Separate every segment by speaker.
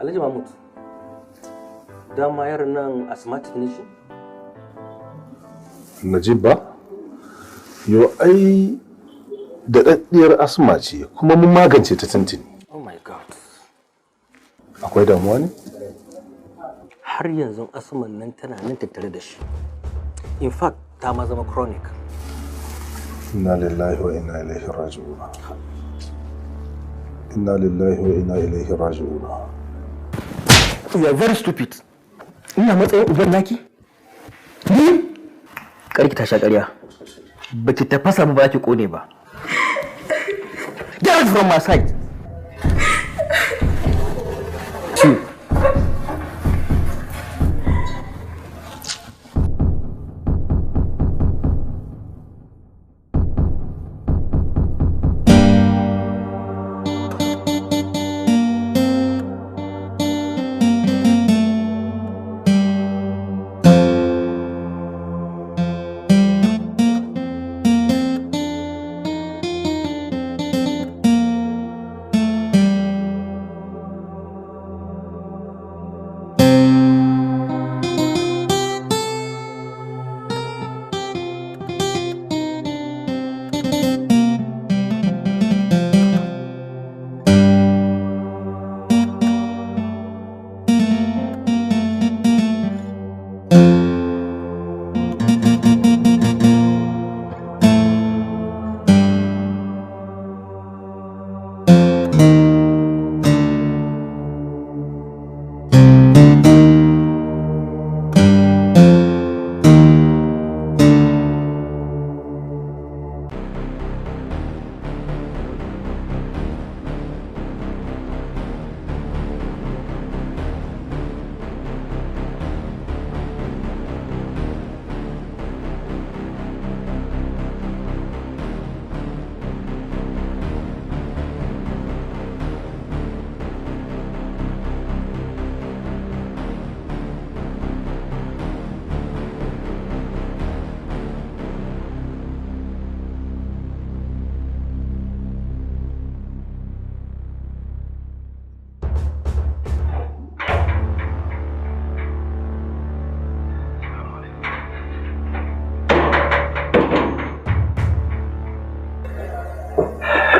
Speaker 1: Alhaji Mahmud, dama yaron nan asthmatic ne shi?
Speaker 2: Najib ba? Yo ai daɗaɗɗiyar asma ce kuma mun magance ta tuntuni.
Speaker 1: Oh my God.
Speaker 2: Akwai damuwa ne?
Speaker 1: Har yanzu asman nan tana nan tattare da shi. In fact, ta ma zama chronic.
Speaker 2: Inna lillahi wa inna ilaihi raji'un. Inna lillahi wa inna ilaihi raji'un.
Speaker 1: You are very stupid. Ina matsayin uban naki? Ni? Karki ta sha ƙarya. Baki tafasa ba, ba ki kone ba. Get out from my sight. Two.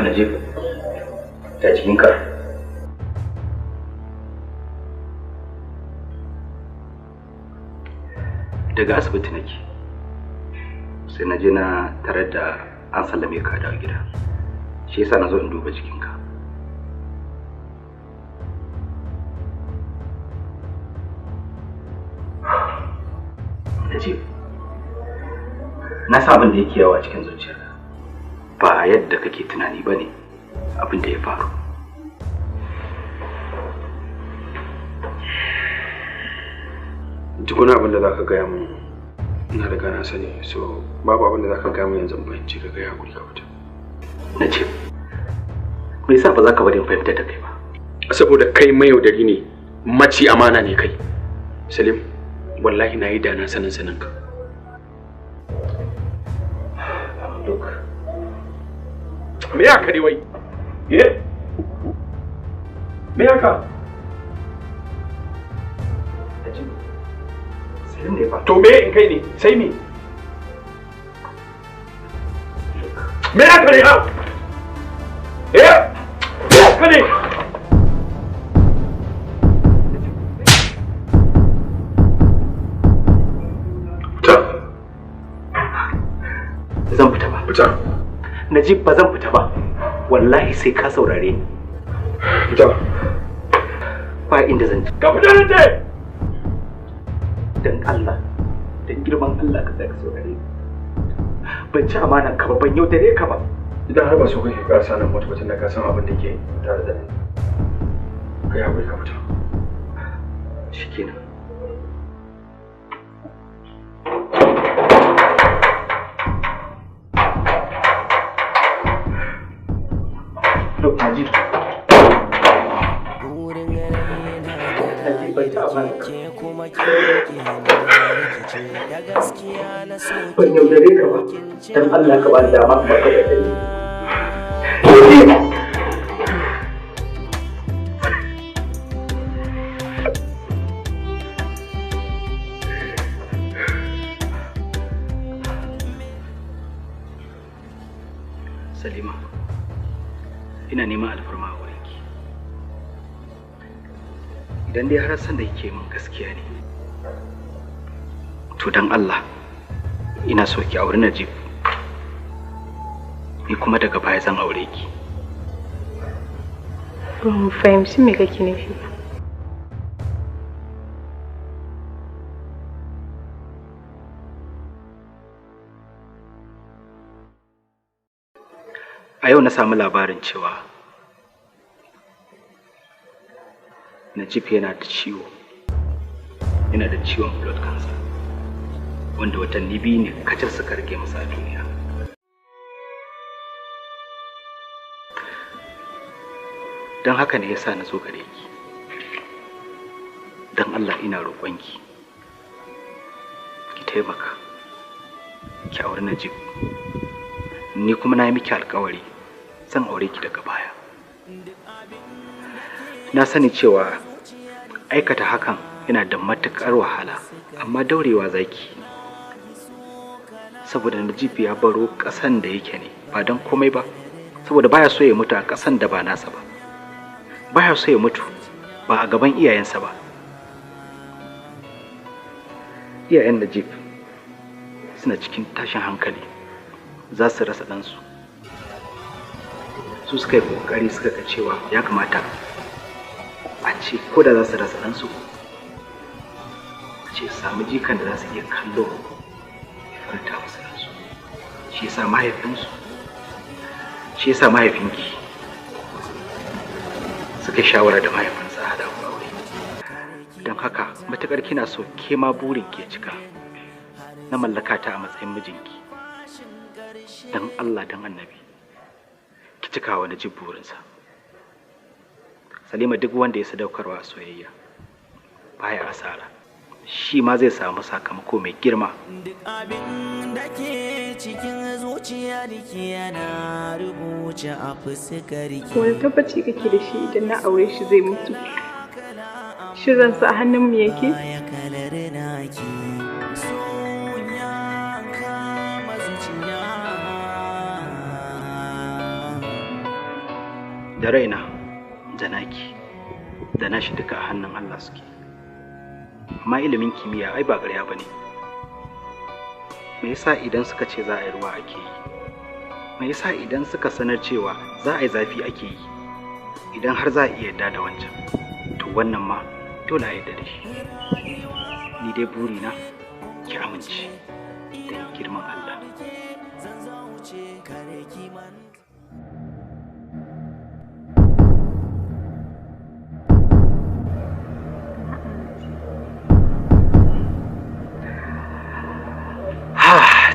Speaker 1: Najib, ta jikinka. Daga asibiti nake. Sai na je na tarar da an sallame ka dawo gida. Shi yasa na zo in duba jikinka. Najib, na sa abin da yake yawa cikin zuciyarka. Ba yadda kake tunani ba ne abin da ya faru.
Speaker 3: Duk wani abin da za ka gaya mun na riga na sani, so babu abin da za ka gaya mun yanzu in fahimci ka gaya guri ka fita.
Speaker 1: Na ce, me yasa ba za ka bari in fahimtar da kai ba?
Speaker 3: Saboda kai mayaudari ne, maci amana ne kai. Salim, wallahi na yi da na sanin sanin ka.
Speaker 1: Look.
Speaker 3: Me ya kare wai? Eh? Me haka?
Speaker 1: Salim ne fa.
Speaker 3: To me in kai ne? Sai me? Me ya kare ha? Eh? Me ya kare? Fita.
Speaker 1: Zan fita ba.
Speaker 3: Fita.
Speaker 1: Najib, ba zan fita ba. Wallahi sai ka saurare ni.
Speaker 3: Fita.
Speaker 1: Ba inda zan je.
Speaker 3: Ka fita nan ce!
Speaker 1: Dan Allah, dan girman Allah ka tsaya ka saurare ni. Ban ci amanan ka ba, ban yaudare ka ba.
Speaker 3: Idan har ba so kake karasa nan mutu da ka san abin da ke tare da ni. Ka yi haƙuri ka fita.
Speaker 1: Shikenan. Look, Najib. Ban yaudare ka ba, don Allah ka bani dama ka baka da ni.
Speaker 3: Salima, ina neman alfarma a wurinki. Idan dai har san da kike min gaskiya ne, to dan Allah ina so ki auri Najib. Ni kuma daga baya zan aure ki.
Speaker 4: Ban fahimci me kake nufi ba.
Speaker 3: A yau na samu labarin cewa Najib yana da ciwo, yana da ciwon blood cancer, wanda watanni 2 ne kacal suka rage masa a duniya. Don haka ne yasa na zo gare ki. Don Allah ina roƙonki, ki taimaka, ki auri Najib. Ni kuma na yi miki alƙawari zan aure ki daga baya. Na sani cewa aikata hakan yana da matuƙar wahala, amma daurewa zaki. Saboda Najib ya baro ƙasan da yake ne ba don komai ba, saboda baya so ya mutu a ƙasan da ba nasa ba. Baya so ya mutu ba a gaban iyayensa ba. Iyayen Najib suna cikin tashin hankali, za su rasa ɗansu. Su suka yi ƙoƙari suka ga cewa ya kamata a ce ko da za su rasa ɗansu, a ce su samu jikan da za su iya kallo ya faranta musu ransu. Shi yasa mahaifinsu, shi yasa mahaifinki suka shawara da mahaifinsa a haɗa ku aure. Don haka matuƙar kina so ke ma burin ke cika na mallaka ta a matsayin mijinki, don Allah don Annabi ki cika wa Najib burinsa. Salima, duk wanda ya sadaukarwa a soyayya baya asara, shi ma zai samu sakamako mai girma.
Speaker 5: Duk abin da ke cikin zuciya ke yana rubuce a fuskar ki.
Speaker 4: Wani tabbaci kake da shi idan na aure shi zai mutu? Shin ransa a hannun mu yake?
Speaker 5: Baya kalar naki. Son ya kama zuciya.
Speaker 3: Da raina da naki da nashi duka a hannun Allah suke. Amma ilimin kimiyya ai ba ƙarya bane. Me yasa idan suka ce za a yi ruwa ake yi? Me yasa idan suka sanar cewa za a yi zafi ake yi? Idan har za a iya yarda da wancan, to wannan ma dole a yarda da shi. Ni dai burina ki amince don girman Allah.
Speaker 5: Zan zauce kare ki manta.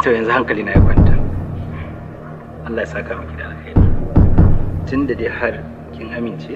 Speaker 3: To yanzu hankali na ya kwanta. Allah ya saka miki da alkhairi. Tun da dai har kin amince,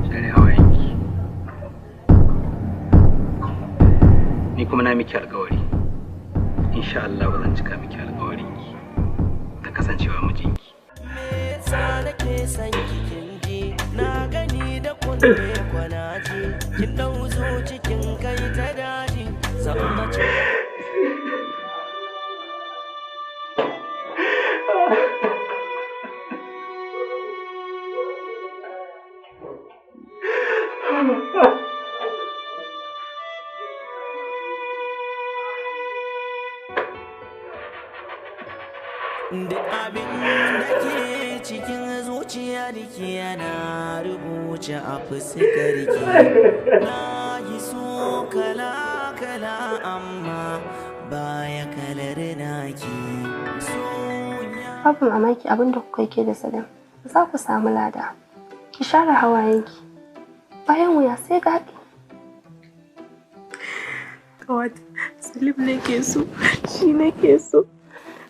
Speaker 3: share hawayenki. Ni kuma na miki alkawari. Insha Allah zan cika miki alkawarinki da kasancewa mijinki.
Speaker 5: Me yasa nake son ki kin ji? Na gani da kunne kwana ji. Kin dau cikin kai ta daji. Zan mace. Duk abin da ke cikin zuciya ke yana rubuce a fuskar ki. Na yi so kala kala amma baya kalar naki.
Speaker 6: Babu mamaki abin da kuka ke da Salim, za ku samu lada. Ki share hawayenki. Bayan wuya sai gaɗi.
Speaker 4: Kawata, Salim nake so, shi nake so.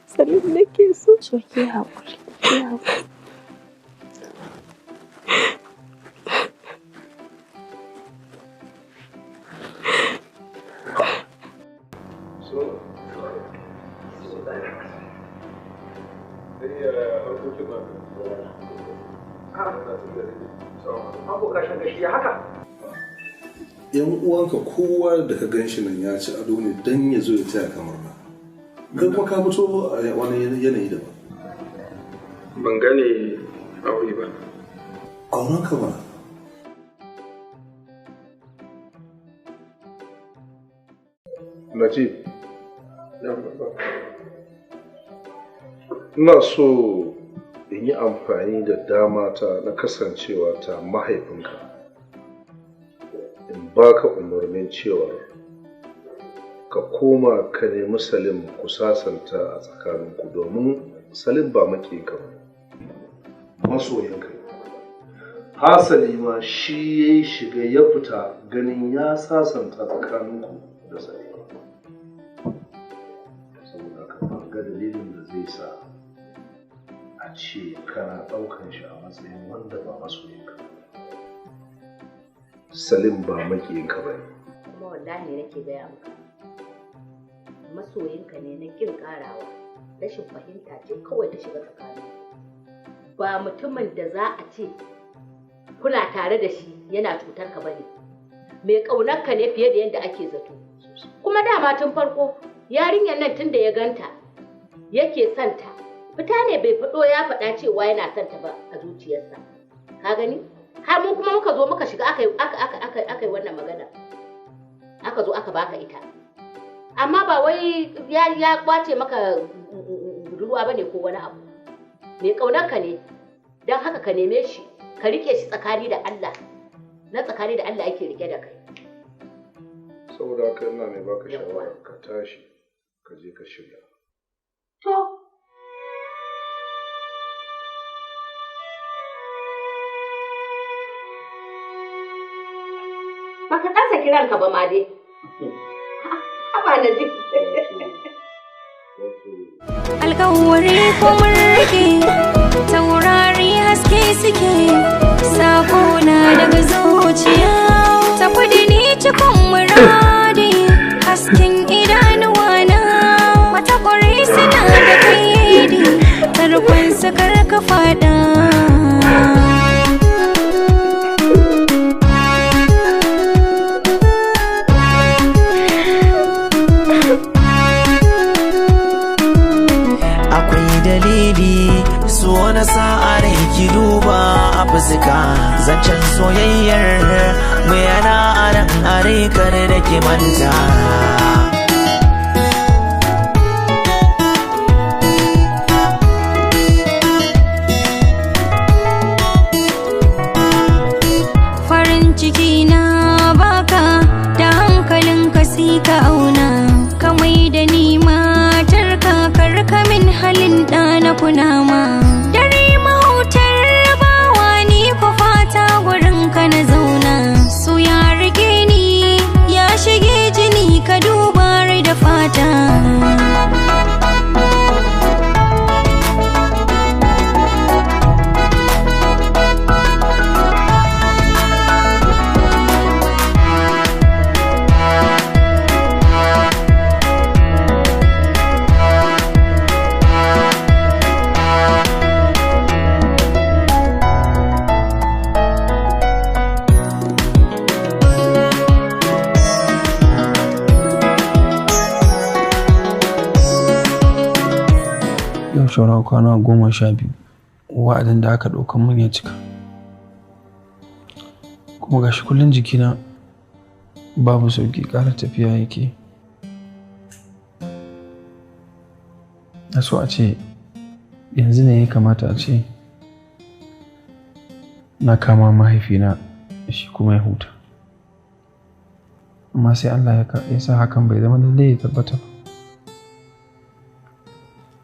Speaker 4: Salim nake so.
Speaker 6: So ki haƙuri, ki haƙuri.
Speaker 2: Yan uwanka kowa da ka gan shi nan ya ci ado ne don ya zo ya taya ka murna. Kai kuma ka fito a wani yanayi daban.
Speaker 7: Ban gane aure ba.
Speaker 2: Auren ka ba. Najib, ina so in yi amfani da dama ta na kasancewa ta mahaifinka in baka umarnin cewa ka koma ka nemi Salim ku sasanta a tsakaninku domin Salim ba maƙiyinka ba, masoyinka. Hasali ma shi ya shiga ya fita ganin ya sasanta tsakaninku da Salim. Saboda haka ban ga dalilin da zai sa a ce kana ɗaukan shi a matsayin wanda ba masoyinka ba. Salim ba maƙiyinka ba ne.
Speaker 8: Kuma wallahi nake gaya maka, masoyinka ne na ƙin ƙarawa, rashin fahimta ce kawai ta shiga tsakanin. Ba mutumin da za a ce kuna tare da shi yana cutar ka bane. Mai ƙaunar ka ne fiye da yadda ake zato. Kuma dama tun farko yarinyar nan tun da ya ganta yake santa, fita ne bai faɗo ya faɗa cewa yana santa ba a zuciyarsa. Ka gani? Har mu kuma muka zo muka shiga aka yi wannan magana. Aka zo aka baka ita. Amma ba wai ya kwace maka budurwa bane ko wani abu. Mai ƙaunar ka ne, don haka ka neme shi, ka rike shi tsakani da Allah. Na tsakani da Allah yake rike da kai.
Speaker 2: Saboda haka ina mai baka shawara ka tashi ka je ka shirya.
Speaker 8: To. Baka ɗansa kiranka ba ma dai. Haba na ji.
Speaker 9: Alkawari ko mulki, taurari haske suke, sako na daga zuciya. Ta kudi ni cikin muradi, hasken idanuwa na. Mata kwarai suna da kaidi, tarkon su karka fada.
Speaker 5: Dalili so na sa'ar ki duba a fuska, zancen soyayyar mu yana aran are kar da ki manta.
Speaker 9: Farin ciki na baka da hankalinka sai ka auna, ka mai da ni matarka karka min halin ɗa na kunama. Dare mahutar bawa ni ku fata gurin ka na zauna, su ya rike ni ya shige jini ka duba rai da fata.
Speaker 7: Yau saura kwana 12 wa'adin da aka ɗauka mun ya cika. Kuma gashi kullum jikina babu sauƙi, ƙara tafiya yake. Na so a ce yanzu ne ya kamata a ce na kama mahaifina shi kuma ya huta. Amma sai Allah ya sa hakan bai zama lallai ya tabbata ba.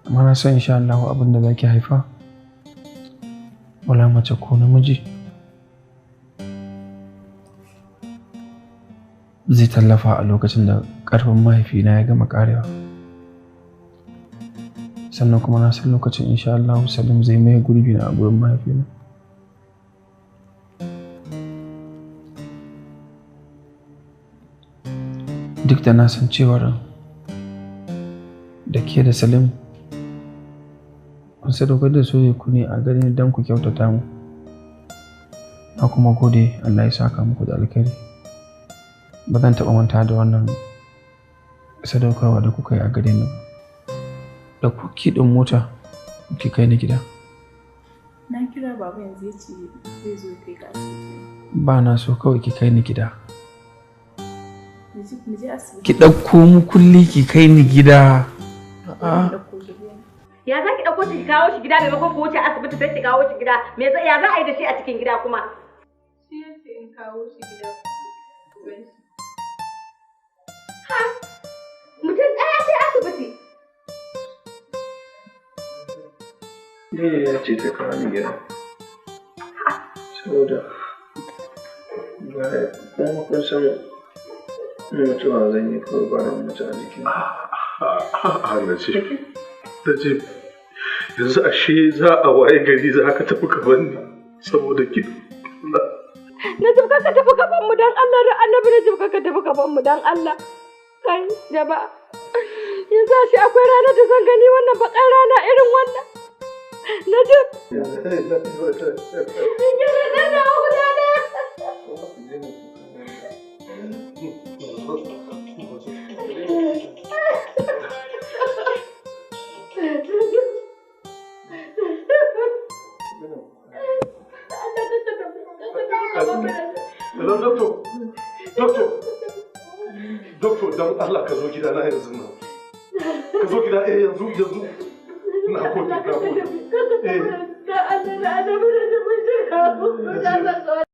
Speaker 7: Amma na san insha Allah abin da zaki haifa wala mace ko namiji zai tallafa a lokacin da ƙarfin mahaifina ya gama ƙarewa. Sannan kuma na san lokacin insha Allah Salim zai maye gurbi na a gurin mahaifina. Duk da na san cewar da ke da Salim kun sadaukar da soyayya ku ne a gare ni don ku kyautata mu. Na kuma gode, Allah ya saka muku da alkhairi. Ba zan taɓa manta da wannan sadaukarwa da kuka yi a gare ni ba. Ɗauko key ɗin mota ki kai ni gida.
Speaker 4: Na kira baba yanzu ya ce zai zo ya kai ka asibiti.
Speaker 7: Ba na so, kawai ki kai ni gida.
Speaker 4: Mu je asibiti.
Speaker 7: Ki ɗauko mukulli ki kai ni gida. A'a.
Speaker 4: Ɗauko gida.
Speaker 8: Ya za ki ɗauko shi ki kawo shi gida maimakon ku wuce asibiti sai ki kawo shi gida? Me ya za a yi da shi a cikin gida kuma?
Speaker 4: Shi ya ce in kawo shi gida. Ban shi.
Speaker 8: Ha! Mutum ɗaya sai asibiti.
Speaker 7: Dai ya ce ta kawo ni gida. Saboda ba kuma kun san mutuwa zan yi kawai ba ran mutu a jikin.
Speaker 2: A'a, Najib. Najib, yanzu ashe za a waye gari za ka tafi ka ni saboda ki.
Speaker 8: Najib, ka tafi gaban mu dan Allah da Annabi. Najib, ka tafi gaban mu dan Allah. Kai jama'a. Yanzu ashe akwai ranar da zan gani wannan bakar rana irin wannan. Najib. In yi da na gudana.
Speaker 2: Hello, doctor. Doctor. Doctor, don Allah ka zo gida na yanzu nan. Ka zo gida eh yanzu yanzu. Na gode, na gode. Eh.
Speaker 8: Da Allah da Annabi da mun shiga.